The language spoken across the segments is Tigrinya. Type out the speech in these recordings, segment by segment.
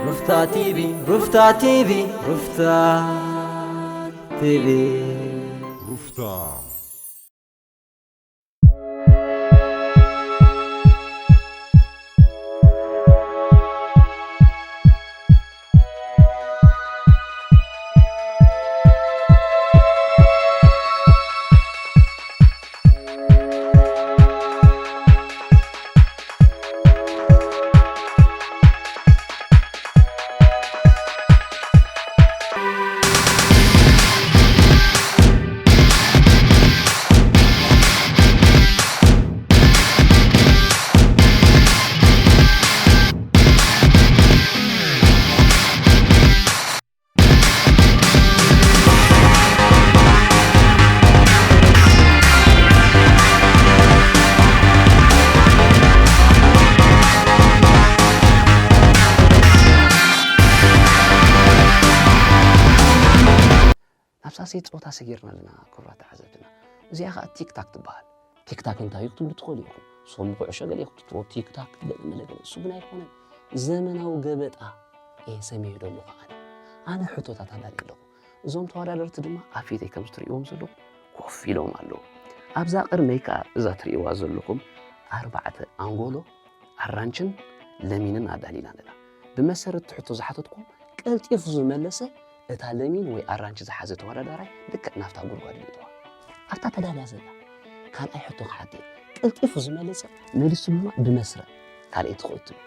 ሩፍታ ቲቪ፣ ሩፍታ ቲቪ፣ ሩፍታ ቲቪ። ሩፍታ። ናብ ሳልሰይቲ ጾታ ሰጊርና ኣለና፣ ክቡራት ተዓዘብትና። እዚኣ ኸኣ ቲክታክ ትበሃል። ቲክታክ እንታይ እዩ ክትብሉ ትኽእሉ ኢኹም። ሶም ኩዕሾ ገለ ኢኹም ትብሉ፣ ቲክታክ ገለ መለ ገለ። እሱ ግን ኣይኮነን። ዘመናዊ ገበጣ እየ ሰሚዑ ዘለኹ ኣነ። ኣነ ሕቶታት ኣዳልየ ኣለኹ። እዞም ተወዳደርቲ ድማ ኣብ ፊተይ ከም እትርእይዎም ዘለኹም ኮፍ ኢሎም ኣለዉ። ኣብዛ ቅድመይ ከኣ እዛ ትርእይዋ ዘለኹም ኣርባዕተ ኣንጎሎ ኣራንችን ለሚንን ኣዳሊና ኣለና። ብመሰረት እቲ ሕቶ ዝሓተትኩም ቀልጢፉ ዝመለሰ እታ ለሚን ወይ ኣራንቺ ዝሓዘ ተወዳዳራይ ልክዕ ናብታ ጉድጓድ ይእትዋ። ኣብታ ተዳልያ ዘላ ካልኣይ ሕቶ ክሓትት፣ ቀልጢፉ ዝመለሰ መሊሱ ድማ ብመስርዕ ካልኣይቲ ክእቱ እዩ።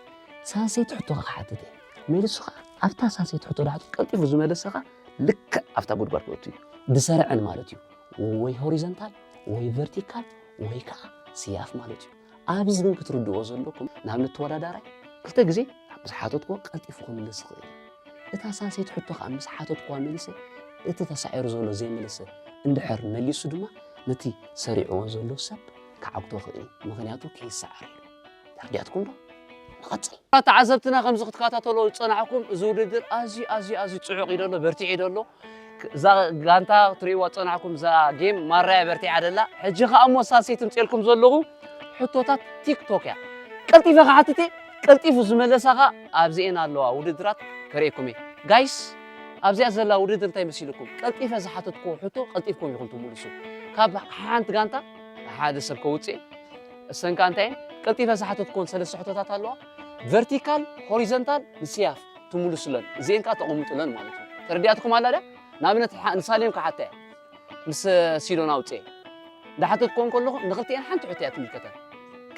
ሳልሰይቲ ሕቶ ከዓ ክሓትት እየ። መሊሱ ከዓ ኣብታ ሳልሰይቲ ሕቶ ዳሕቱ ቀልጢፉ ዝመለሰ ከዓ ልክዕ ኣብታ ጉድጓድ ክእቱ እዩ። ብሰርዕን ማለት እዩ። ወይ ሆሪዘንታል ወይ ቨርቲካል ወይ ከዓ ስያፍ ማለት እዩ። ኣብዚ ግን ክትርድእዎ ዘለኩም፣ ንኣብነት ተወዳዳራይ ክልተ ግዜ ምስ ሓተትኩዎ ቀልጢፉ ክምልስ ይኽእል እዩ። እታ ሳልሰይቲ ሕቶ ከኣ ምስ ሓተትኩዋ መሊሰ፣ እቲ ተሳዒሩ ዘሎ ዘይመለሰ እንድሕር መሊሱ ድማ ነቲ ሰሪዕዎ ዘሎ ሰብ ክዓግቶ ይኽእል እዩ። ምኽንያቱ ከይሰዓር ኢሉ። ተረዲኣትኩም ዶ? ንቐጽል። ተዓዘብትና ከምዚ ክትከታተሎ ዝጸናሕኩም፣ እዚ ውድድር ኣዝዩ፣ ኣዝዩ፣ ኣዝዩ ጽዑቕ እዩ ዘሎ፣ በርቲዑ እዩ ዘሎ። ክ-፣ እዛ ጋንታ ክትርእይዋ ዝጸናሕኩም፣ እዛ ጌም ማራ እያ በርቲዓ ደላ። ሕጂ ከኣ እሞ ሳልሰይቲ ምጽኤልኩም ዘለኹ ሕቶታት ቲክቶክ እያ። ቀልጢፈ ክሓትት እየ፣ ቀልጢፉ ዝመለሳ ከኣ ኣብዚኤን ኣለዋ ውድድራት ከርእየኩም እየ። ጋይስ፣ ኣብዚኣ ዘላ ውድድር እንታይ መሲልኩም? ቀልጢፈ ዝሓተትኩዎ ሕቶ ቀልጢፍኩም ኢኹም ትምልሱ። ካብ ሓንቲ ጋንታ ሓደ ሰብ ከውጽእ እሰን ከኣ እንታይ እየን? ቀልጢፈ ዝሓተትኩወን ሰለስተ ሕቶታት ኣለዋ። ቨርቲካል፣ ሆሪዘንታል፣ ንስያፍ ትምልሱለን። እዚኤን ከኣ ተቐምጡለን ማለት እዩ። ተረዲኣትኩም ኣላ ድያ? ንኣብነት፣ ሓ-፣ ንሳሌም ክሓታ እየ። ምስ ሲዶን ኣውፅኤ። እንዳሓተትኩወን ከለኹ ንኽልቲኤን ሓንቲ ሕቶ እያ ትምልከተን።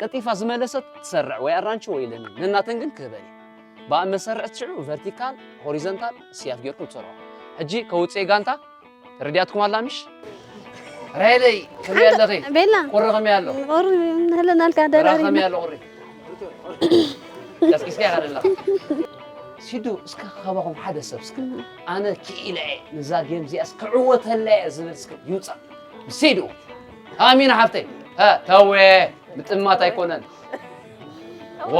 ቀልጢፋ ዝመለሰት ትሰርዕ ወይ ኣራንቺ ወይ ለሚን። ነናተን ግን ክህበን እየ። ብኣብ መሰርዕ ሽዑ ቨርቲካል፣ ሆሪዘንታል፣ ስያፍ ጌርኩም ትሰርዖ። ሕጂ ከውፅኤ ጋንታ ተረዲኣትኩም ኣላ ምሽ? ራሄለይ፣ ከመይ ኣለኺ? ቤላ። ቁሪ ከመይ ኣሎ? ቁሪ ንህለና ኣልካ በራ ደራሪና። ከመይ ኣሎ ቁሪ? ቀስቂስካ ኢኻ ዘለኻ። ሲዱ፣ እስከ ካባኹም ሓደ ሰብ እስከ፣ "ኣነ ክኢለ እየ፣ ነዛ ጌም እዚኣስ ክዕወተላ እየ" ዝብል እስከ ይውጻእ። ሲዱ፣ ኣሚና ሓፍተይ። ሀ፣ ተዌ፣ ምጥማት ኣይኮነን። ዋ፣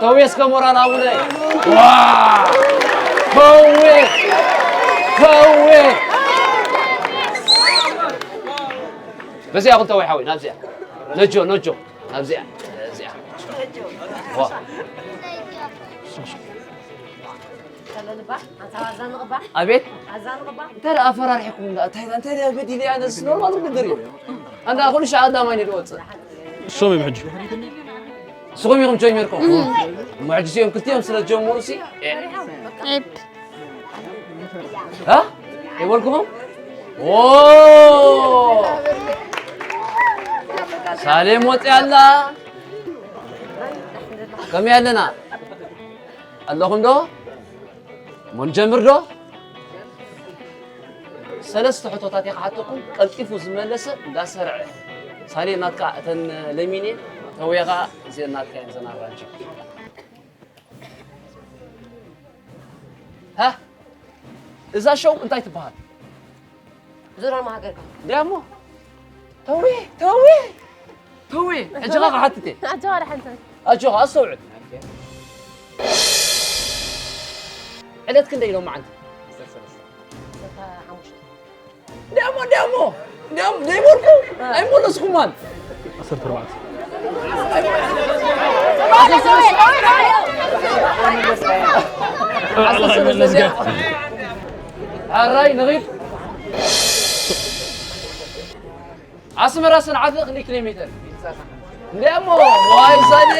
ተዌ እስከ ሞራል ሃቡለይ። ዋ፣ ተዌ፣ ተዌ። በዚኣ ኹን ተዌ ሓወይ፣ ናብዚኣ። ነጆ፣ ነጆ፣ ናብዚኣ፣ እዚኣ። ዋ። ኣቤት። እንታይ ደኣ ኣፈራሪሕኩም እንዳ፣ እንታይ፣ እንታይ ደኣ በዲለ ኣነስ ኖርማል ውድድር እዩ። ኣንዳ ኩሉ ሻዕ ኣዳማይ ንድወጽእ። እሶም እዮም ሕጂ። ንስኹም ኢኹም ጀሚርኩም። እሞ ሕጂ እዚኦም ክልቲኦም ስለ ዝጀመሩ ሲ፣ ኤ። ኤፕ። እ? ይበልኩኹም? ኦ! ሳሌም ወፂኣ ኣላ። ከመይ ኣለና? ኣለኹም ዶ? እሞ ንጀምር ዶ? ሰለስተ ሕቶታት እየ ክሓተኩም፣ ቀልጢፉ ዝመለሰ እንዳሰርዐ። ሳሌ ናትካ እተን ለሚን እየን፣ ተውየ ኸዓ እዘን ናትካ እየን፣ እዘን ኣራንቺ። ሃ? እዛ ሸው እንታይ ትበሃል? ዙራ ማሃገር። እንዲያሞ? ተውየ፣ ተውየ፣ ተውየ። ሕጂ ኸዓ ክሓትት እየ። ኣጆኻ ደሓን ትብል። ኣጆኻ፣ ኣስተውዕል። ዕለት ክንደይ ሎማዓንቲ? ዓሰርተ ሓሙሽተ። እንዲያሞ፣ እንዲያሞ፣ እንዲያሞ፣ ዘይበልኩ፣ ኣይመለስኩማን። ዓሰርተ ኣርባዕተ። ዓሰርተ ኣርባዕተ። ዓሰርተ ኣርባዕተ። ኣራይ ንኺድ። ኣስመራ ሰንዓፈ ክንደይ ኪሎ ሜተር? እንዲያሞ ዋይ ሳሌ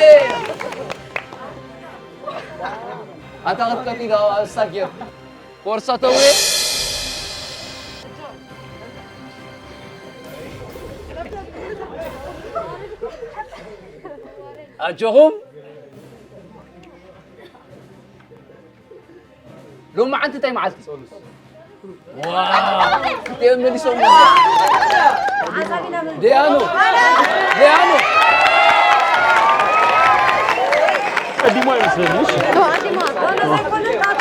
ኣታ ክትቀጢ ዳ ኣስታጌር ኮርሳ ተውየ። ኣጆኹም። ሎማዓንቲ እንታይ መዓልቲ? ዋው! ክልቲኦም መሊሶም። ደያኑ! ደያኑ! ቀዲሞ ኣይመስለኒ፣ እሺ?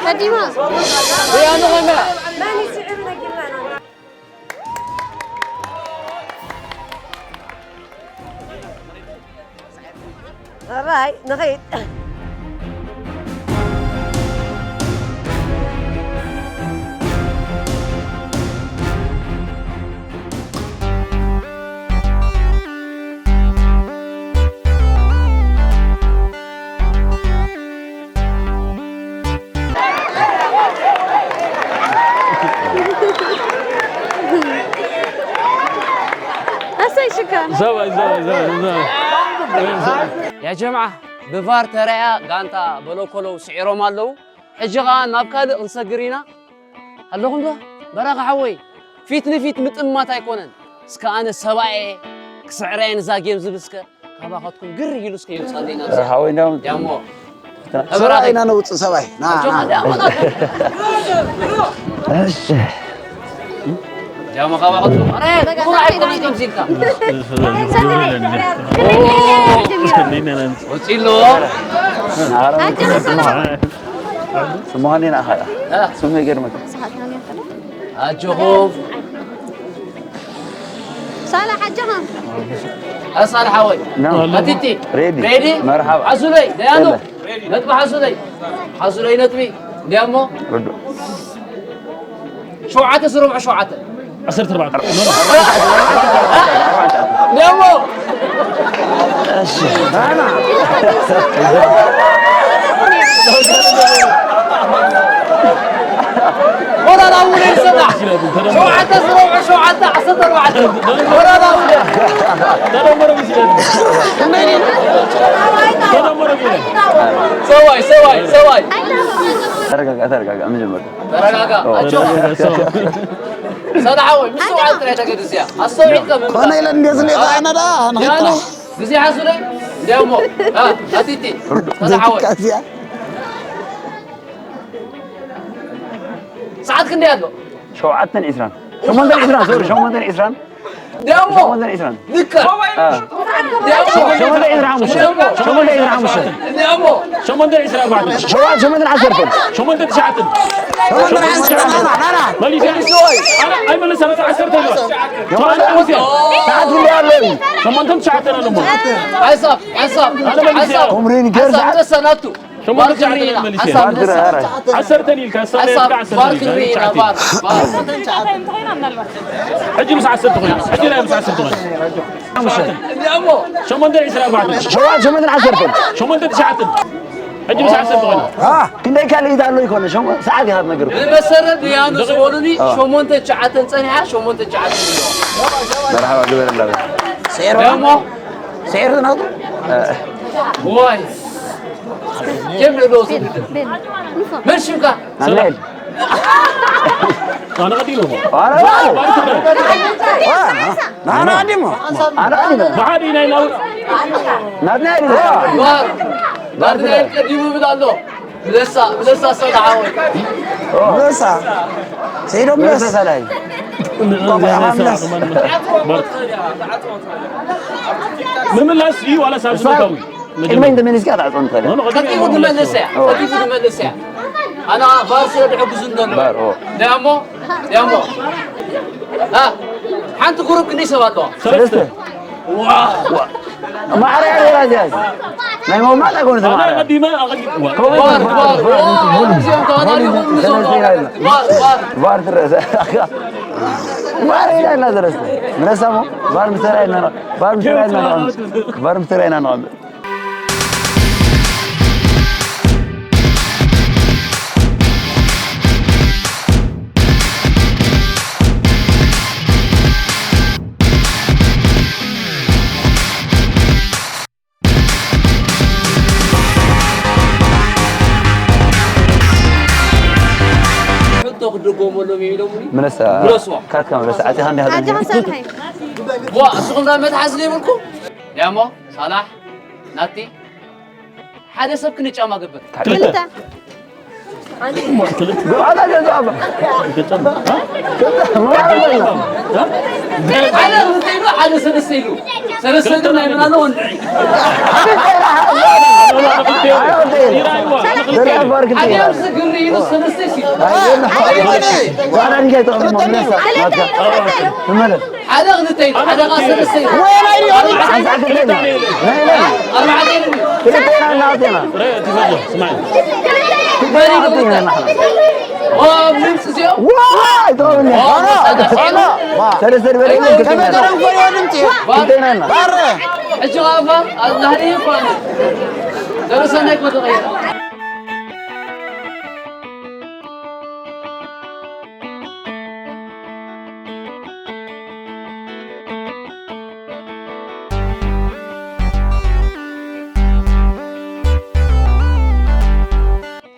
ቀዲሞ። ደያኑ ኸመያ? ኣራይ ንኸይድ። ኣሰይ ሽካ። ሰብኣይ፣ ሰብኣይ፣ ሰብኣይ፣ ሰብኣይ። ያ ጀምዓ፣ ብቫር ተራእያ ጋንታ በሎኮሎው ስዒሮም ኣለዉ። ሕጂ ኸኣ ናብ ካልእ ክንሰግር ኢና። ኣለኹም ዶ? በራኺ ሓወይ፣ ፊት ንፊት ምጥማት ኣይኮነን። እስከ ኣነ ሰብኣየ ክስዕራ እየ ነዛ ጌም ዝብል እስከ። ካባኻትኩም ግር ኢሉ እስከ ይውጻለይ ናብ እዛ። ሓወይ እንዳውም ያሞ። ሰብኣይ ኢና ነውጽእ ሰብኣይ። ና፣ ና። እሺ። ያሞ ካባኻትኩም። ኣረ፣ ብኹም ኣይኮነን ከምዚ ኢልካ። ወጺ ኣሎ። ስምሃኒ ንኣኻ እያ። እ? ስሙ ይገርመካ። ኣጆኹም። ሳላ ሓጀኻ። ኣሳል ሓወይ። ና። ኣቲቲ። ሬዲ። ሬዲ? መርሓባ። ሓሱለይ፣ ደያኑ። የለ። ነጥቢ ሓሱለይ። ሓሱለይ ነጥቢ። እንዲያሞ? ርዱእ። ሸውዓተ ስሩዕ ሸውዓተ። ዓሰርተ ኣርባዕተ። እንዲያሞ? እሺ። ወላ ላውለ ይሰጣ። ሸውዓተ ስሩዕ ሸውዓተ ዓሰርተ ኣርባዕተ። ወላ ላውለ። ተደመረ ምስለት። ተደመረ ምስለት። ሰዋይ፣ ሰዋይ፣ ሰዋይ። ተረጋጋ፣ ተረጋጋ። መጀመርያ ተረጋጋ። ኣጆ። ሰላም ወይ፣ ምስ ሰውዓት ጥራይ ተገድስያ። ኣስተውዒልካ ምምጻእ። ኮነ ኢለ እንዴ ዝኔ ኣነ ዳ፣ ንኺድ። ግዜ ሓሱለይ? እንዲያሞ። ኣ፣ ኣቲቲ። ሰላም ወይ። ሰዓት ክንደይ ኣሎ? ሸውዓተን ዕስራን። ሸሞንተን ዕስራን፣ ሶሪ፣ ሸሞንተን ዕስራን። ደሞ። ሸሞንተን ዕስራን። ልክዕ። አ። ደሞ። ሸሞንተን ዕስራን ሓሙሽተን። ደሞ። ሸሞንተን ዕስራን ሓሙሽተን። ደሞ። ሸሞንተን ዕስራን ኣርባዕተን። ሸውዓተ፣ ሸሞንተን ዕስራን ሓሙሽተን። ሸውዓተ፣ ሸሞንተን ትሽዓተን። ሸሞንተን ትሽዓተን። መሊሰ። ኣነ ኣይመለሰን፣ ዓሰርተ ኣሎ። ሸሞንተን ትሽዓተን። ሰዓት ክንደይ ኣሎ? ሸሞንተን ትሽዓተን ኣሎ። ሓሳብ፣ ሓሳብ፣ ኣነ መሊሰ። ሓሳብ። ኡምሪን ገርዛ። ሓሳብ ተሰናቱ። ሸሞንተ ትሽዓተ መሊሰ። ሓሳብ፣ ሓሳብ። ዓሰርተ ኢልካ፣ ዓሰርተ ኢልካ፣ ዓሰርተ ባር ኢልካ፣ ክንርኢ ኢና፣ ትሽዓተ። ባር፣ ባር። ሕጂ ምስ ዓሰርተ ኮይና፣ ሕጂ ናይ ምስ ዓሰርተ ኮይና። ሸሞንተ ዕስራ ኣርባዕተ። ሸዋ-፣ ሸሞንተ ዓሰርተ። ሸሞንተ ትሽዓተ። ሕጂ ምስ ዓሰርተ ኮይና። አ፣ ክንደይ ካልእ ኢዳ ኣሎ ይኮነ? ሸሞ-፣ ሰዓት ይሃብ ነገር። ብመሰረት ደያኑ ዝበሉኒ፣ አ። ሸሞንተ ትሽዓተ ጸኒሓ፣ ሸሞንተ ትሽዓተ። መርሓባ ግበረላ። ሴሮ። ደሞ። ሴሮ ነው። አ። ዋይ። ጀምር ዶ። መን ሽምካ? ናትናኤል። ኣነ ቀዲሙ። ኧረ፣ ኧረ፣ ኧረ፣ ኣነ ቀዲሙ። ኣነ ቀዲሙ። ብሓደ ኢና ኢልና። ናትናኤል እዩ። ባር፣ ናትናኤል ቀዲሙ ይብል ኣሎ። ብለሳ፣ ብለሳ ሰላሓወይ። ብለሳ። ሰይዶ ብለሳ። ብለሳ ሰላሒ። ምምላስ እዩ ዋላ ሳብ ዝመታዊ? ቅድመይ እንተመሊስካ ክትዓጽዎ ትኽእል። ኖ፣ ኖ፣ ቀልጢፉ ድመልስ እያ። ኦ። ቀልጢፉ ድመልስ እያ። ኣና ቫር ስለ ድሕግዙ እንደሎ። ቫር፣ ኦ። ደያሞ፣ ደያሞ። አ፣ ሓንቲ ግሩፕ ክንደይ ሰብ ኣለዋ? ሰለስተ። ዋ። ዋ። ማዕረ እያ ነይራ እዚኣ። ናይ ሞማት ኣይኮነትን ኣነ ማዕረ። ቀዲመ ኣቐዲም። ዋ። ቫር፣ ቫር፣ ቫር፣ ኦ፣ ቫር፣ እዚኦም ተዋዳዲሮም ንዞም ሰለስተ ኢና። ቫር፣ ቫር። ቫር ትረአ። ማዕረ ኢና ሰለስተ። ምረሳሞ? ቫር ምስ ተራእየና፣ ቫር ምስ ተራእየና ንቐምጥ። ቫር ምስ ተራእየና ንቐምጥ። ክድጎመሎም እዮም ኢሎምኒ። ምለሳ። ምለስዎ። ካትካ ምለሳ። ኣቲኻ እንዲኻ ኣጆኻ ሰብሓይ። ዋ፣ እስኹም ዳ መትሓዚ ዘይብልኩም? ያሞ፣ ሳላሕ፣ ናቲ፣ ሓደ ሰብ ክንድ ጫማ ገበር። ክልተ። ክልተ። ኣታ ገዛ ኣባ። ሓደ ክልተ ኢሉ፣ ሓደ ሰለስተ ኢሉ። ሰለስተ ግን ናይ ምናለ ወንድዒ። ሓደ ኣብዚ ግሪ ኢሉ ሰለስተ ኢሉ። ሓደ ክልተ ኢሉ፣ ሓደ ኸዓ ሰለስተ ኢሉ። ኣርባዕተ ኢሉ። ሕጂ ኸዓ እባ፣ ኣላህሪ ይኳነ። ደረሰናይ ኮ ተቐይራ።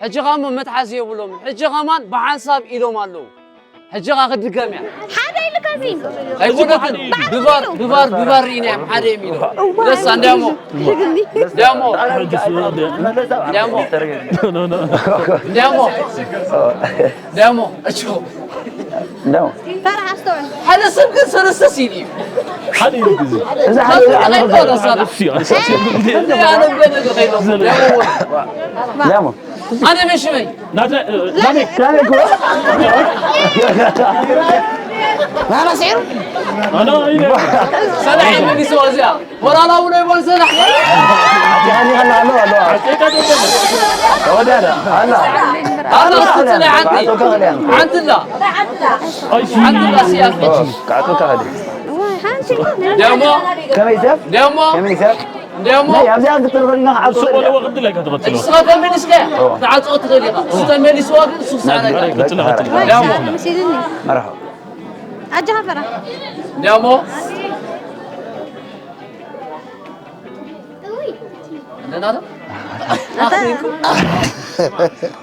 ሕጂ ኸሞ መትሓዚ የብሎም። ሕጂ ኸማን ብሓንሳብ ኢሎም ኣለዉ። ሕጂ ኸዓ ክድገም እያ። ሓደ ኢልካ እዚ። ኣይኮነትን። ብሓደ ብባር፣ ኢሉ። ብባር፣ ብባር ርኢና እዮም ሓደ እዮም ኢሎም። እዋ፣ ደስ እንዲያሞ። ሕጂ ግን እንዲያሞ። እንዲያሞ። እንዲያሞ። እንዲያሞ። እቹ። እንዲያሞ። ፈራሕ ኣስተውዕል። ሓደ ሰብ ግን ሰለስተ ሲል እዩ። ሓደ ኢሉ ግዜ። እዚ ሓደ ኢሉ ኣነ ኣይኮነን። እሱ እዩ። እሱ እዩ። ኣነ በደግ ከይኖም። እንዲያሞ። እንዲያሞ። ኣነ መሽመይ። ናተ-፣ እ፣ ላሜክ። ላሜክ እኮ። ናና ስዒሩ? ኣነ ኢለ። ሰላሕ እዩ መሊስዎ እዚኣ። ሞራላዊ ናይ ቦል ሰላሕ። ያኒ ኣላ፣ ኣላ፣ ኣላ። ተወዳዳ፣ ኣላ። ኣላ፣ እስቲ ጽናሕ ሓንቲ። ሓንቲ ኣላ። ኣይ፣ ሲ-፣ ሓንቲ ኣላ፣ ሲ-፣ ኣላ። ካዕቶ ካዕዲ። ደሞ። ከመይ ሰብ? ደሞ። ከመይ ሰብ? ደሞ። ናይ ኣብዚኣ ክትርኸልና ዓርኩ እሱ ቆሎ ወቕዲ ላይ ከተቐጽሎ። ንስኻ ተመሊስካ እዋ። ትዓጽኦ ትኽእል ኢኻ። እሱ ተመሊስዋ ግን እሱ ክሳዕ ናይ ቀጽሎ፣ ቀጽሎ። ደሞ። መሲልኒ። መርሓባ። ኣጆኻ ፈራሕ። ደሞ። እንደና ዶ? ኣታ-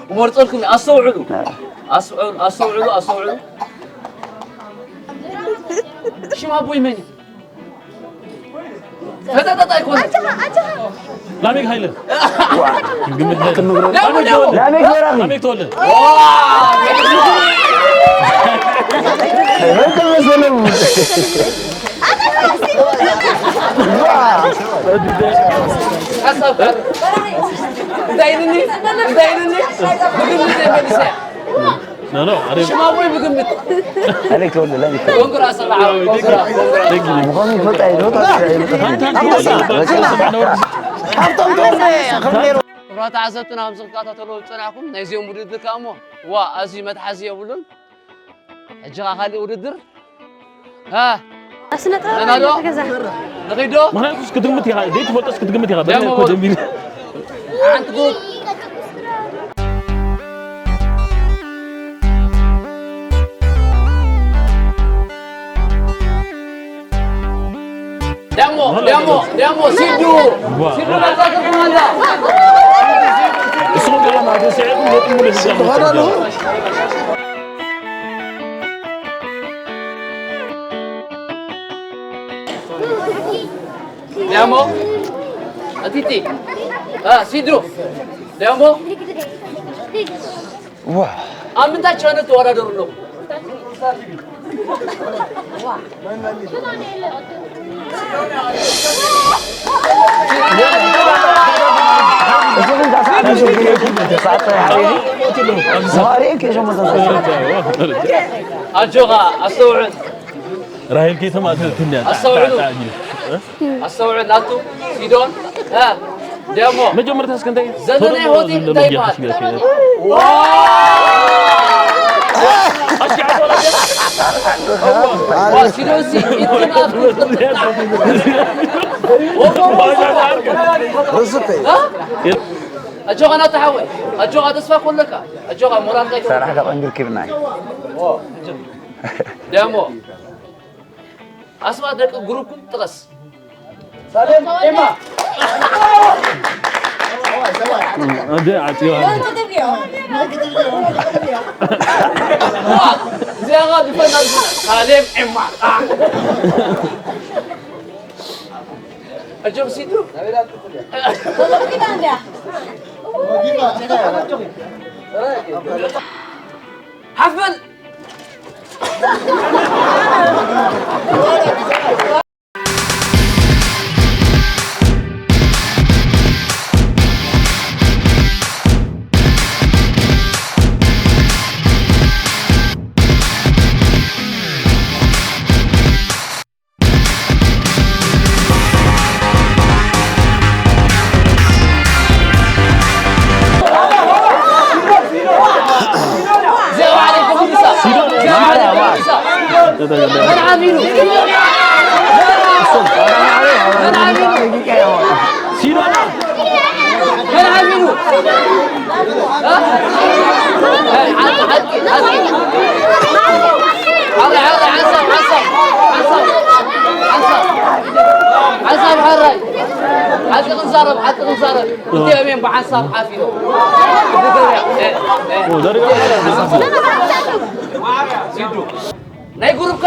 ክመርጸልኩም፣ ኣስተውዕሉ። ኣስተውዕሉ፣ ኣስተውዕሉ፣ ኣስተውዕሉ። ሽም ኣቦይ መን እዩ? ፈጠጠጥ ኣይኮነን። ኣጆኻ፣ ኣጆኻ። ላሜክ ሃይለ። ግምት ሃይለ። ደሞ፣ ደሞ። ላሜክ በራኺ። ላሜክ ተወልደ። ዋ! ሓሳብ ጋር። እንታይ ኢልኒ? እንታይ ኢልኒ? ብግምት ዘይመልሰ። ኖ፣ ኖ፣ ኣረ-፣ ሽማ ወይ ብግምት? ኣሌክ ተወልደ፣ ላሜክ ተወልደ። ኮንግራ ሰላዓ፣ ኮንግራ፣ ኮንግራ። ምዃኑ ይፈልጥ ኣይፈልጥ ኣይፈልጥ። ኣንታ፣ ኣንታ፣ ኣንታ፣ ኣንታ፣ ሃብቶም ተወልደ ከም ነይሩ። ክቡራት ተዓዘብትና፣ ኣብዚ ክትከታተልዎ ዝጸናሕኩም ናይ እዚኦም ውድድር ከኣ እሞ፣ ዋ፣ ኣዝዩ መትሓዚ የብሉን። ሕጂ ከኣ ካሊእ ውድድር። ሃ? ኣስነጠ ደህና ዶ? ገዛ። ንኺድ ዶ? ምኽንያቱስ ክትግምት ኢኻ፣ ዘይትፈልጦስ ክትግምት ኢኻ። በለ ደሞ እኮ በሉ። ጀሚሩ። ሓንቲ ጉድ። ደሞ፣ ደሞ፣ ደሞ፣ ሲዱ። ዋ። ሲዱ ናታ ከተማ እንዳ። እሱ ገና ማለት ሲዒኩም ወጥሙ ለሲዳ። ደሞ፣ ኣቲቲ። አ፣ ሲዱ። ደሞ። ዋ። ኣብ ምንታይ ቻነል ትወዳደሩ ኣለኹም? ኣጆኻ፣ ኣስተውዕል። ራሄል ከይተማእተልክን እያ። ኣስተውዕሉ። ጣዕ፣ ጣዕ፣ ጣዕ፣ ጣዕ። ኣስተውዕል ናቱ፣ ሲዶን፣ እ፣ ደሞ። መጀመርታ እስከ እንታይ ዘለናይ ሆቴል እንታይ ይበሃል? ዋ! ዋ፣ ሲዶን ሲ፣ ኢድና ርሱክ። እ? ኣጆኻ ናቱ ሓወይ፣ ኣጆኻ ተስፋ ኮለካ፣ ኣጆኻ ሞራልካ ይተው። ሰራሕካ ቆንጆ ኪብናይ። ደሞ። ኣስማት ደቂ ግሩፕኩም ጥቐስ። ሳሌም ኤማ። ኣደ ኣጽዮ። እዚኣ ኸኣ ዝፈና ዝፈና። ካሌብ ኤማ። ኣጆም ሲዱ። ሓፍ በል። ሓሳብ ሓራይ ሓቂ ክንዛረብ ሓቂ ክንዛረብ ክልቲኦም እዮም ብሓንሳብ ሓፊሮም። ናይ ጉሩብካ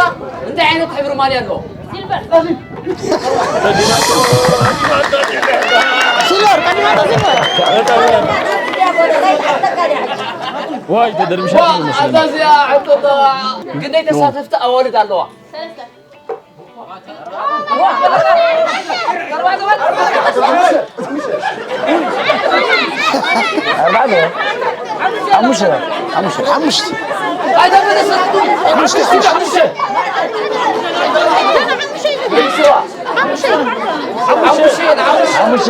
እንታይ ዓይነት ሕብሪ ማልያ ኣለዎ? ሲልቨር ቀዲማታ ሲልቨር ዋይ ተደርምሻ ዋ ኣታ እዚኣ ሕቶታ ክንደይ ተሳተፍቲ ኣዋልድ ኣለዋ? ሓሙሽተ ሓሙሽተ ሓሙሽተ ሓሙሽተ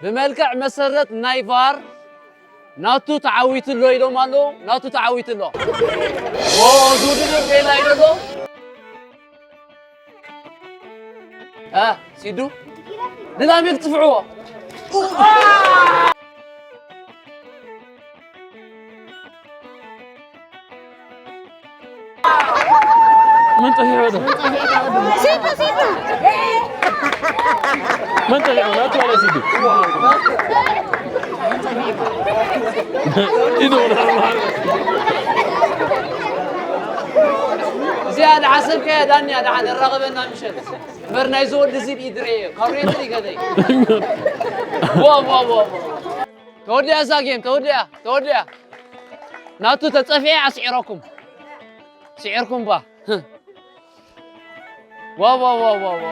ብመልክዕ መሰረት ናይ ቫር ናቱ ተዓዊቱ ኣሎ ኢሎም ኣለዉ። ናቱ ተዓዊቱ ኣሎ። ኦ፣ እዚ ውድድር ከይላ ኢሉ ኣሎ። እ፣ ሲዱ ንላሜክ ትፍዕዎ። من طيح هذا؟ ሲዱ ሲዱ من طيح هذا؟ أطلع يا سيدي. إيده ولا እዚኣ ደሓን ሰብከ ዳንያ ደሓን የራኸበና ምሸት እምበር ናይ ዝወዲ ዝብኢ ድሬ ካሬትሪ ገለይ ዋ ዋ ዋ ዋ ተወዲያ እዛ ጌም ተወዲያ ተወዲያ ናቱ ተጸፊዐ ኣስዒረኩም ስዒርኩም ባ ዋ ዋ ዋ ዋ ዋ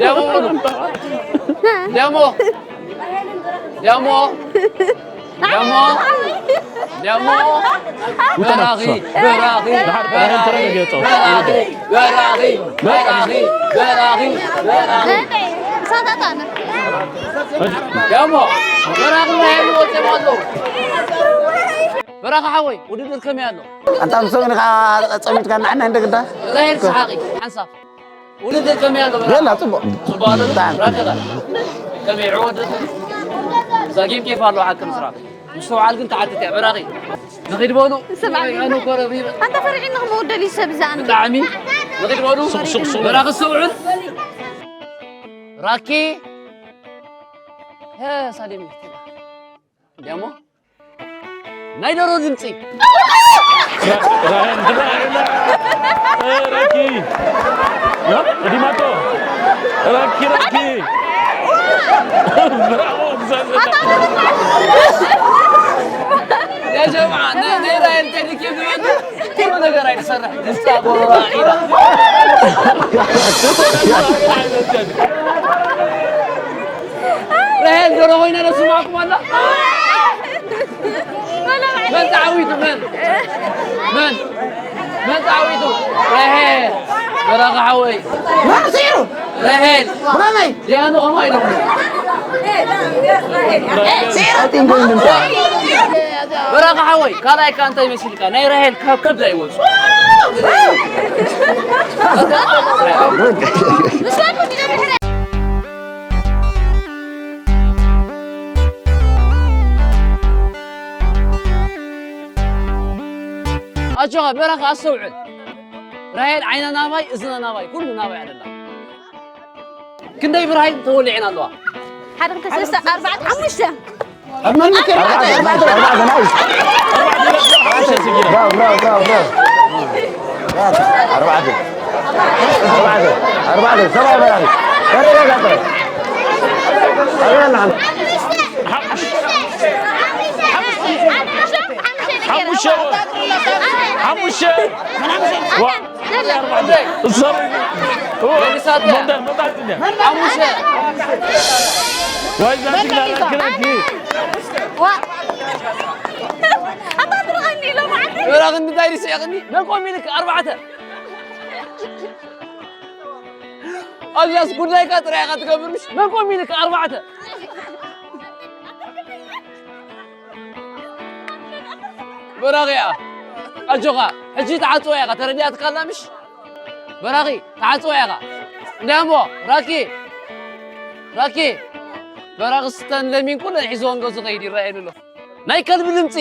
ደሞ ደሞ ደሞ ደሞ ደሞ በራኺ በራኺ በራኺ በራኺ በራኺ በራኺ በራኺ ደሞ በራኺ ናይ ወጽእ ኣሎ በራኺ ሓወይ ውድድር ከመይ ኣሎ ኣንታ ምስ ሰብን ጸሚትካ ንዓና እንደግዳ ራሄል ሰሓቂ ሓንሳብ ውድድር ከመይ ኣሎ በራኺ የላ ጽቡቕ ጽቡቕ ኣሎ በራኺ ከመይ ዕወት እዛ ጌም ኬፍ ኣለዋ ሓቂ ምስራሕ ምስትውዓል ግን ትሓትት እያ በራኺ ንኺድ በሉ ስምዓኒ። ኣነ ኮረብ ኣንተ ፈሪዒ ንኽመውደል እዩ ሰብ ዝኣምን ብጣዕሚ ንኺድ በሉ በራኺ ስተውዕል ራኪ ሀ ሳሌም ደሞ ናይ ዶሮ ድምፂ ራኪ ዲማቶ ራኪ ኩሉ ነገር ኣይትሰርሕ፣ ምስታ ጎረባ ኢላ። ራሄል ዶሮ ኮይና ዶ ስማዕኩም ኣላ? መን ተዓዊቱ? መን? መን? መን ተዓዊቱ? ራሄል። በራኻ ሓወይ። መን ስዒሩ? ራሄል። ብኸመይ? ዲያኑ ከምኡ ኢሎም። ስዒሩ። ኣቲንጎ ይንምታ። በራኻ ሓወይ፣ ካልኣይ እካ እንታይ መሲልካ? ናይ ራሄል ካብ ከብዳ ይወጹ። ኣጆኻ በራኻ ኣስተውዕል። ራሄል ዓይና ናባይ፣ እዝና ናባይ፣ ኩሉ ናባይ ኣለና። ክንደይ ብራሂ ተወሊዕና ኣለዋ? ሓደ፣ ክልተ፣ ሰለስተ፣ ኣርባዕተ፣ ሓሙሽተ። ኣብ መን ምክር? ኣርባዕተ፣ ኣርባዕተ፣ ኣርባዕተ፣ ናይስ። ብራቮ፣ ብራቮ፣ ብራቮ፣ ብራቮ። ኣርባዕተ፣ ኣርባዕተ፣ ኣርባዕተ፣ ሰብኣይ በራሪ። ተረጋጋጠ። ኣበይ ኣላ ሓንቲ? ሓሙሽተ። ሓሙሽተ። ዋ። በራኺ እንታይ ድስዕቕኒ? መን ኮም ኢልክ ኣርባዕተ? ኣብዚኣስ ጉዳይካ ጥራይ ኢኻ ትገብር፣ ምሽ? መን ኮም ኢልክ ኣርባዕተ? በራኺ እያ። ኣጆኻ፣ ሕጂ ትዓጽዋ ኢኻ፣ ተረዲኣትካ ኣላ ምሽ? በራኺ፣ ትዓጽዋ ኢኻ። እንዲያሞ፣ ራኪ፣ ራኪ፣ በራኺ ስተን ለሚን ኩለን ሒዝወን ገዙ ኸይድ ይረኣየኒ ኣሎ። ናይ ከልቢ ድምጺ።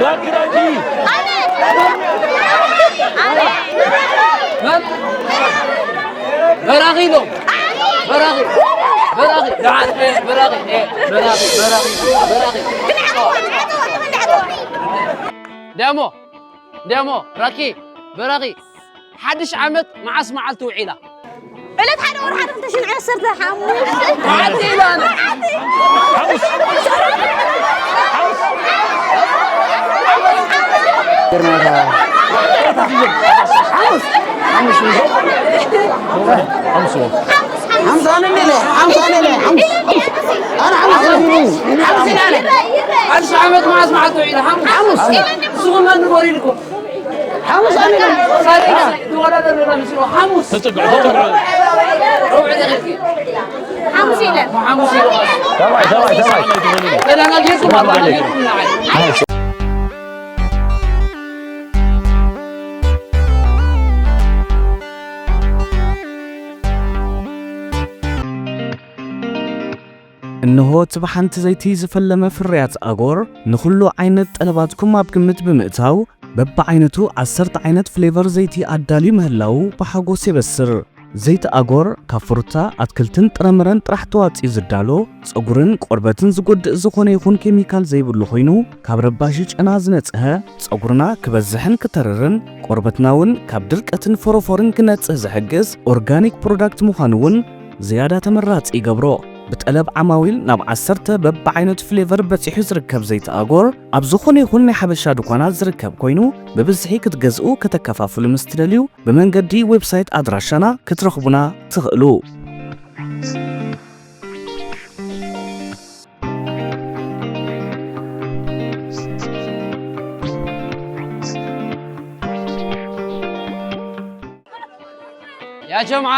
ራኪ፣ ራኪ። መን? በራኺ ኢሎም። በራኺ። በራኺ። ደሓን፣ ኤ፣ በራኺ። ኤ፣ በራኺ፣ በራኺ፣ በራኺ። ዲያሞ፣ ዲያሞ፣ ራኪ፣ በራኺ። ሓድሽ ዓመት መዓስ መዓልቲ ውዒላ? ዕለት ሓደ ወርሒ ሓደ ክልተ ሽሕን ዓሰርተ ሓሙሽተ። መዓልቲ ኢላ። ሓሙስ። ሓሙስ። ሓሙስ። ሓሙስ። ሓምሳ ነን ኢለ፣ ሓምሳ ነን ኢለ፣ ሓምስ። ኣነ ሓምስ ነን። ሓምስ ኢለ ኣነ። ሓድሽ ዓመት መዓስ መዓልቲ ውዒላ? ሓሙስ። ሓሙስ። ንስኹም መን ንበሩ ኢልኩም? ሓሙስ ኣነ ኢለ። ሳሪ፣ ትወዳደር ነበር ንስሩ። ሓሙስ። ተጸግዑ፣ ተጸግዑ። ሮብዕ ደቂቅ። ሓሙስ ኢለ። ሓሙስ ኢለ። ሰብኣይ፣ ሰብኣይ፣ ሰብኣይ። ተደናጊርኩም ኣለኹም። እንሆ እቲ ብሓንቲ ዘይቲ ዝፈለመ ፍርያት ኣጎር፣ ንኹሉ ዓይነት ጠለባትኩም ኣብ ግምት ብምእታው፣ በብዓይነቱ ዓሰርተ ዓይነት ፍሌቨር ዘይቲ ኣዳልዩ ምህላዉ ብሓጎስ የበስር። ዘይቲ ኣጎር ካብ ፍሩታ፣ ኣትክልትን ጥረምረን ጥራሕ ተዋጺኡ ዝዳሎ፣ ጸጉርን ቆርበትን ዝጎድእ ዝኾነ ይኹን ኬሚካል ዘይብሉ ኮይኑ፣ ካብ ረባሺ ጨና ዝነጽሀ፣ ጸጉርና ክበዝሕን ክተርርን፣ ቆርበትና እውን ካብ ድርቀትን ፎሮፎርን ክነጽህ ዝሕግዝ ኦርጋኒክ ፕሮዳክት ምዃኑ እውን ዝያዳ ተመራጺ ይገብሮ። ብጠለብ ዓማዊል ናብ ዓሰርተ በብዓይነቱ ፍሌቨር በጺሑ ዝርከብ ዘይቲ ኣጎር፣ ኣብ ዝኾነ ይኹን ናይ ሓበሻ ድኳናት ዝርከብ ኮይኑ፣ ብብዝሒ ክትገዝኡ ከተከፋፍሉ ምስ ትደልዩ፣ ብመንገዲ ዌብሳይት ኣድራሻና ክትረኽቡና ትኽእሉ። ያ ጀምዓ፣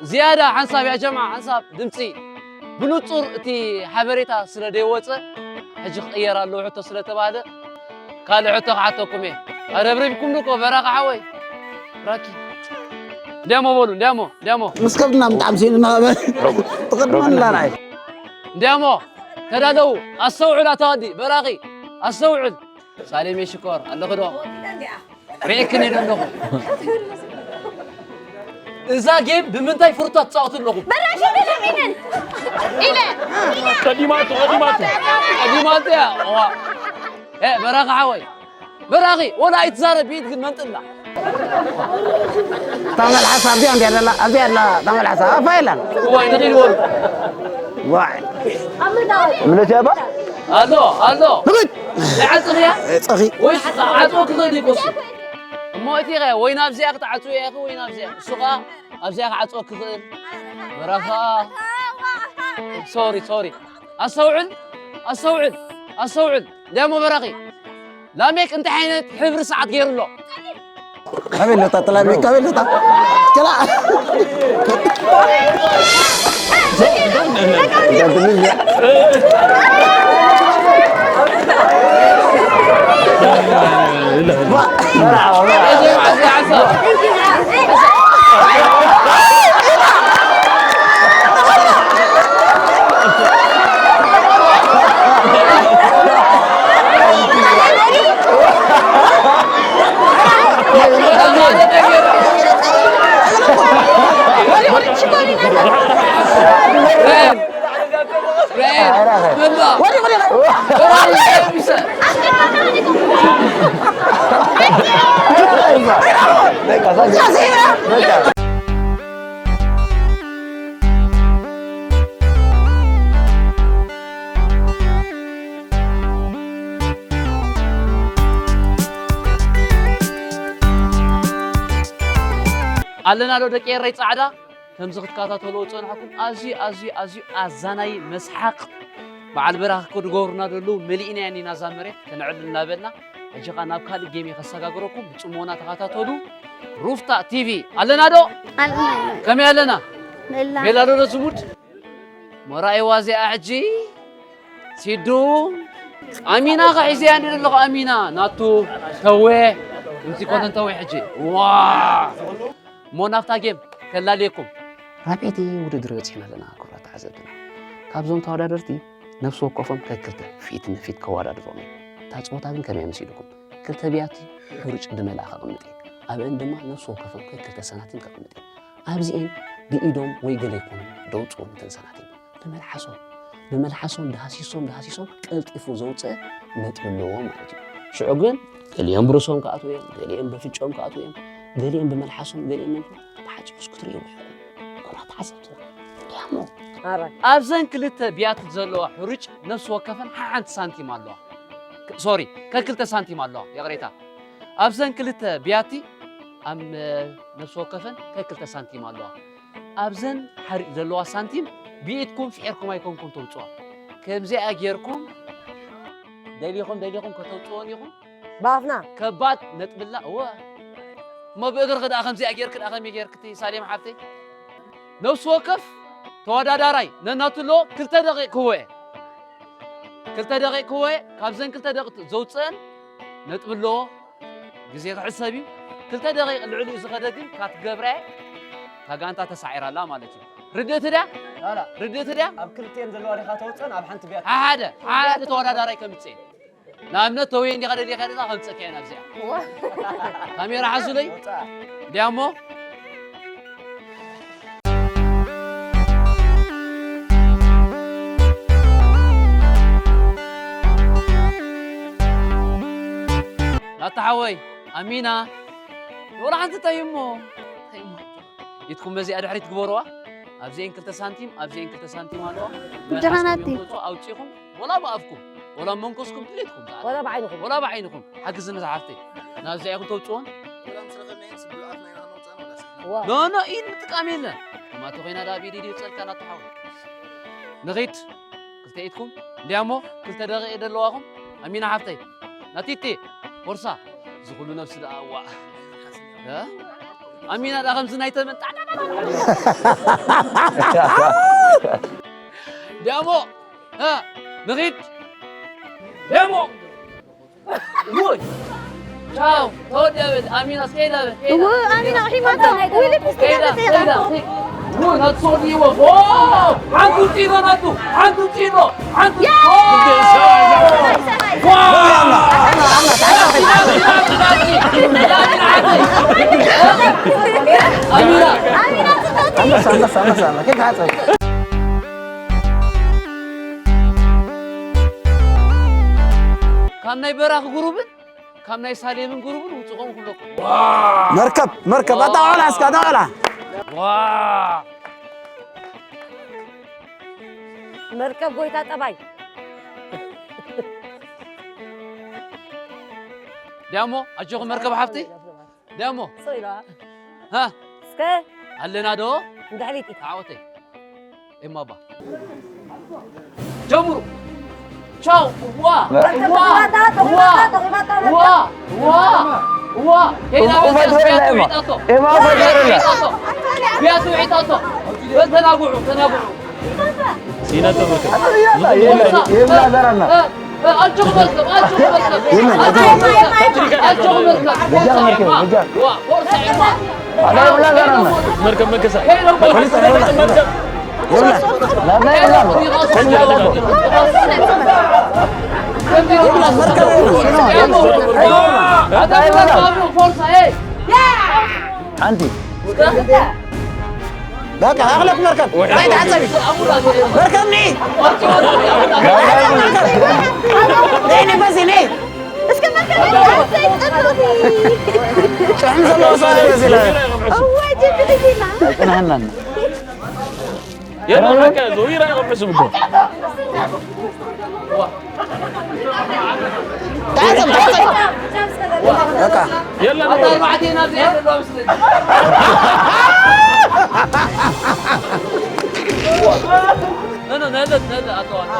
ዝያዳ ሓንሳብ፣ ያ ጀምዓ፣ ሓንሳብ ድምፂ ብንፁር እቲ ሓበሬታ ስለ ደይወፀ፣ ሕጂ ክቕየር ኣለዎ ሕቶ ስለ ተባህለ፣ ካልእ ሕቶ ክሓተኩም እየ። ኣረብሪብኩም እኮ በራኺ ሓወይ። ራኪ። እንዲያሞ በሉ፣ እንዲያሞ፣ እንዲያሞ። ምስ ከብድና ምጣዕም ሲንና በል። ትቕድመና ራይ። እንዲያሞ፣ ተዳለዉ። ኣስተውዕል ኣታ ወዲ፣ በራኺ። ኣስተውዕል። ሳሌሜ ሽኮር፣ ኣለኺ ዶ? ርኢክን ኢለ ኣለኹ። እዛ ጌም ብምንታይ ፍሩታ ትጻወቱ ኣለኹም? በራሽ ኢለ ለሚንን ኢለ። ቀዲማቱ፣ ቀዲማቱ። ቀዲማቱ እያ። እዋ። ኤ፣ በራኺ ሓወይ። በራኺ፣ ወላ ኣይትዛረብ፣ ብኢድ ግን መንጥላ። ታመልሓሳ ኣብዚኣ እንዲያ ዘላ ኣብዚኣ ኣላ። ታመልሓሳ ኣፋ የላን። እዋይ ንኺድ ወሩ ዋይ ምለሽ ኣባ ኣሎ ኣሎ ንኺድ ይዓጽኽያ ጸኺ ወይስ ዓጽወ ክኽእል ይኮሱ እሞ እቲ ኸ ወይ ናብዚኣ ክትዓጽው ኢኺ ወይ ናብዚኣ እሱ ኸዓ ኣብዚኣ ክዓጽወ ክኽእል በረኻ sorry sorry ኣስተውዕል ኣስተውዕል ኣስተውዕል ደሞ በረኺ ላሜክ እንታይ ዓይነት ሕብሪ ሰዓት ገይሩ ኣሎ ካበይ ኣለታ ጥላሜክ ካበይ ኣለታ ከላ ኣለና ዶ ደቂ ኤረይ ጻዕዳ ከምዚ ክትከታተልዎ ዝጸናሕኩም ኣዝዩ ኣዝዩ ኣዝዩ ኣዛናይ መስሓቕ በዓል በራኺ ክገብሩና ዘለዉ መሊእናያ እኒና እዛ መሬት ከነዕልል እናበልና ሕጂ ኸኣ ናብ ካልእ ጌም እየ ከሰጋግረኩም ብጽሞና ተኸታተሉ ሩፍታ ቲቪ ኣለና ዶ ከመይ ኣለና ቤላ ዶ ዝሙድ ሞራይዋ እዚኣ ሕጂ ሲዱ ኣሚና ኸ ሒዘያ እንዲ ዘለኹ ኣሚና ናቱ ተዌ ከምዚ ኮተን ተዌ ሕጂ ዋ እሞ ናብታ ጌም ከላልየኩም ራብዐይቲ ውድድር በፂሕና ኣለና ክቡራት ተዓዘብትና ካብዞም ተወዳደርቲ ነፍሲ ወከፎም ከክልተ ፊት ንፊት ከወዳድሮም እዩ እታ ፀወታ ግን ከመይ መሲልኩም ክልተ ብያቲ ሕሩጭ ድመልኣ ከቕምጥ እየ ኣብአን ድማ ነፍሲ ወከፎም ከክልተ ሰናቲም ከቕምጥ እየ ኣብዚኤን ብኢዶም ወይ ገለ ይኮኑ ደውፅዎም እተን ሰናቲም ብመልሓሶም ብመልሓሶም ዳህሲሶም ዳህሲሶም ቀልጢፉ ዘውፅአ ነጥቢ ኣለዎ ማለት እዩ። ሽዑ ግን ገሊኦም ብርእሶም ክኣትዉ እዮም፣ ገሊኦም በፍንጭኦም ክኣትዉ እዮም፣ ገሊኦም ብመልሓሶም ገሊኦም መንፈ ብሓጺሩስ ክትርእይዎ ኢኹም። ክቡራት ተዓዘብቲ ዲያሞ ኣብዘን ክልተ ብያቲ ዘለዋ ሕሩጭ ነፍሲ ወከፈን ሓሓንቲ ሳንቲም ኣለዋ። ሶሪ ከክልተ ሳንቲም ኣለዋ ይቕሬታ። ኣብዘን ክልተ ብያቲ ኣብ ነፍሲ ወከፈን ከክልተ ሳንቲም ኣለዋ። ኣብዘን ሓሪጥ ዘለዋ ሳንቲም ብኢድኩም ፍሒርኩም ኣይኮንኩም ተውፅዋ። ከምዚኣ ጌርኩም ደሊኹም ደሊኹም ከተውፅዎን ኢኹም። ባፍና ከባድ ነጥብላ እወ እሞ ብእግርኺ ደኣ ከምዚኣ ጌርክ ደኣ ከመይ ጌርክቲ ሳሌም ሓፍተይ ነፍሲ ወከፍ ተወዳዳራይ ነናቱ ኣለዎ ክልተ ደቂቕ ክህቦ እየ ክልተ ደቂቕ ክህቦ እየ ካብዘን ክልተ ደቂቕ ዘውፅአን ነጥቢ ኣለዎ ግዜ ክሕሰብ እዩ ክልተ ደቂቕ ልዕሊኡ ዝኸደ ግን ካትገብረ እታ ጋንታ ተሳዒራ ኣላ ማለት እዩ ርድእቲ ድያ ርድእቲ ድያ ኣብ ክልቲኤን ዘለዋ ዲኻ ተውፅአን ኣብ ሓንቲ ብያ ሓደ ሓደ ተወዳዳራይ ከምፅእ ንኣብነት ተውየ እንዲኻ ደሊኻ ደላ ከምፀካ እየ ናብዚኣ ካሜራ ሓዙለይ እንዲያ እሞ ናታ ሓወይ ኣሚና ወላ ሓንቲ እንታይ እሞ እንታይ እሞ ኢድኩም በዚኣ ድሕሪት ግበሩዋ ኣብዚኤን ክልተ ሳንቲም ኣብዚኤን ክልተ ሳንቲም ኣለዋ ድሓናቲ ኣውፂኹም ወላ ብኣፍኩም ወላ መንኮስኩም ድሌትኩም ወላ ብዓይንኹም ወላ ብዓይንኹም ሓግዝኒ ዝሓፍተይ ናብዚኣ ኢኹም ተውፅዎን ኖ ኖ ኢድ ምጥቃም የለን ከማተ ኮይና ዳ ቢድ ኢድ ይውፀልካ ናተሓወ ንኺድ ክልተ ኢድኩም እንዲያ እሞ ክልተ ደቂቕ ዘለዋኹም ኣሚና ሓፍተይ ናቲቲ ቦርሳ እዚ ኩሉ ነብሲ ደኣ እዋ ኣሚና ደኣ ከምዚ ናይ ተመን ደሞ ንኺድ ደሞ ውይ ቻው ተወደብል ኣሚና እስከ ይዳበል ከይዳ ኣሚና ሒማቶ ውልድ ከይዳ ከይዳ ውይ ናቱ ሰው ዲዎ ሓንቱ ጢሎ ናቱ ሓንቱ ጢሎ ሓንቱ ኣሚና አንበሳ አንበሳ አንበሳ አንበሳ ኬክ ሀያ ካብ ናይ በራኺ ጉሩብን ካብ ናይ ሳሌምን ግሩብን ውፅኾም ክብለኩም። መርከብ፣ መርከብ፣ ኣጣ ቆልዓ እስከ፣ ኣጣ ቆልዓ። ዋ! መርከብ ጎይታ ጠባይ። ዲያሞ፣ ኣጆኹ መርከብ ሓፍቲ። ዲያሞ። ስቕ ኢልዋ። ሃ? እስከ። ኣለና ዶ? እንድሕሪት ኢኻ። ዓወተይ። ኤማባ። ጀምሩ። ቻው። ዋ። ዋ። ዋ። ዋ። ዋ። ዋ። ከይዳ ኡፍ፣ ኡፍ፣ በጃ፣ ኡፍ፣ ቢያቱ ኡፍ፣ ዒጣቶ። ኡፍ፣ ዒጣቶ። ቢያቱ ዒጣቶ። በል ተናግዑ፣ ተናግዑ። ሲነቶ ብርክ። የብላ፣ የብላ፣ የብላ ዘረና። እ፣ እ፣ ኣጆኹ መርከብ፣ ኣጆኹ መርከብ። የብላ፣ ኣጆኹ መርከብ። ኣጆኹ መርከብ። በጃ መርከብ፣ በጃ። ዋ፣ ቦርሳ ኤማ። ኣላ የብላ ዘረና። መርከብ መንከሳ። ሄሎ፣ ፖሊስ የብላ። የብላ። ላብላ የብላ። ፖሊስ የብላ። የብላ፣ መርከብ የብላ። ኣታ የብላ። ቦርሳ፣ ኤይ። ሓንቲ። በቃ፣ ኣኽለፍ መርከብ። ናይ ተሓጸቢ። መርከብ ኒ። ነይ፣ ነይ፣ በዚ፣ ነይ። እስከ መርከብ ይብላ። ጥዑም ዘለዎ ሰው ይበዚ ኢላ። እወ፣ ጅብሪል ኢላ። ኣይጽንሐናን። የለን፣ በቃ፣ ዞይራ ይቐብዕ ስብዶ። ታጸም፣ ታጸም። በቃ። የለን፣ ኣታ ኣርባዕተ ኢና እዚኣ ዘለዋ ምስለኒ። ኖ፣ ኖ፣ ነለ፣ ነለ፣ ኣቶ፣ ኣቶ።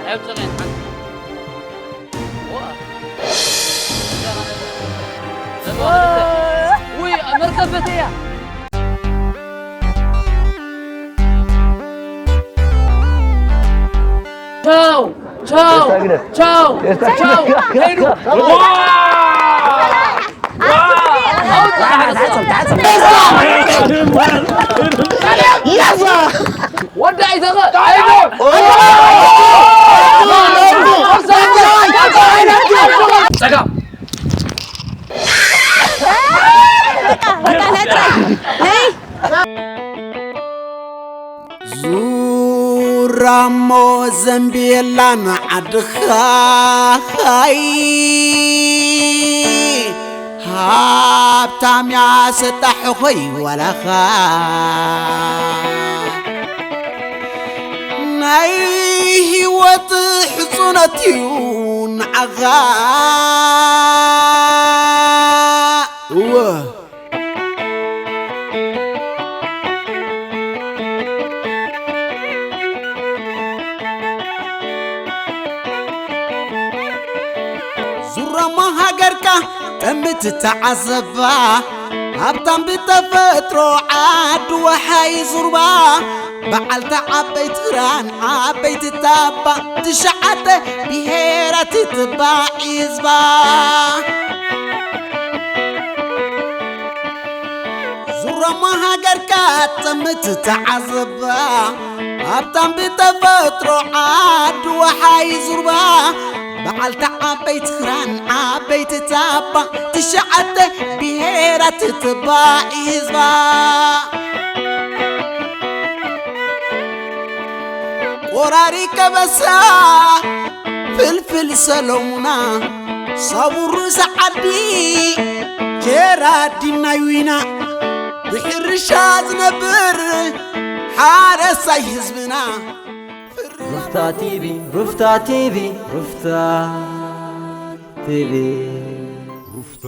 ኣብ ጨቐን ሓንቲ። ዋ። ውይ፣ መርከብ በተያ። ቻው፣ ቻው፣ ቻው። ሄዱ። ወዳኢ ተኸ-፣ ሄዱ። ጸጋም። ዙራሞ ዘንቤላ ንዓድኻ ሃይ ሃብታም ያሰጣሕ ኾይ ዋላኻ ናይ ህይወት ሕጹነት እዩ ንዓኻ እወ ዙራማ ሃገርካ ጠምት ተዓዘባ ሃብታም ብተፈጥሮ ዓዲ ወሓይ ዙርባ በዓልታ ዓበይቲ ክራን ዓበይቲ ታባ ትሽዓተ ብሄራት ትባዕ ህዝባ ዙራማ ሃገርካ ጠምት ተዓዘባ ሃብታም ብተፈጥሮ ዓዲ ወሓይ ዙርባ በዓልቲ ዓበይቲ ክራን ዓበይቲ ታባ ትሽዓተ ብሄራት ትባዕ ህዝባ ቆራሪ ከበሳ ፍልፍል ሰሎሙና ሳቡሩ ሰዓዲ ጀራዲን ናይ ዊና ብሕርሻ ዝነብር ሓረሳይ ህዝብና ሩፍታ ቲቪ ሩፍታ ቲቪ ሩፍታ ቲቪ ሩፍታ